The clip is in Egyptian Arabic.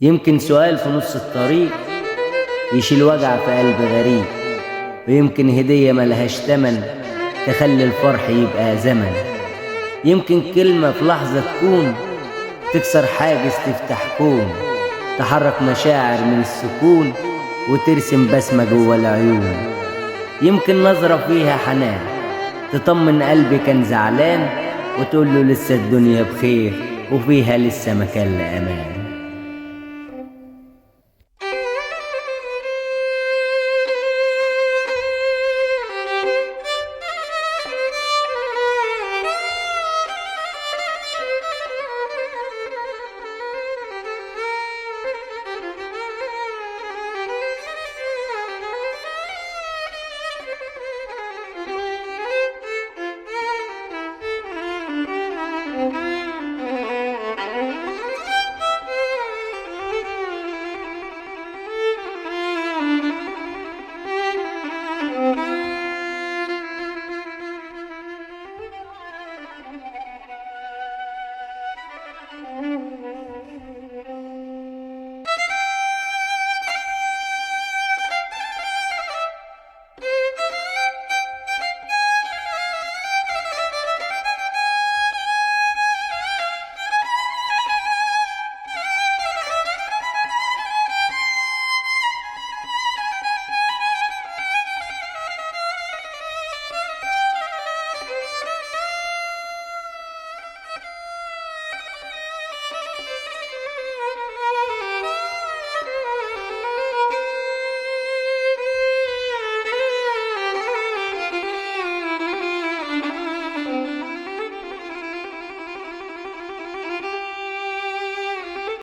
يمكن سؤال في نص الطريق يشيل وجع في قلب غريب، ويمكن هدية ملهاش تمن تخلي الفرح يبقى زمن. يمكن كلمة في لحظة تكون تكسر حاجز تفتح كون، تحرك مشاعر من السكون وترسم بسمة جوه العيون. يمكن نظرة فيها حنان تطمن قلبي كان زعلان، وتقول له لسه الدنيا بخير وفيها لسه مكان لأمان.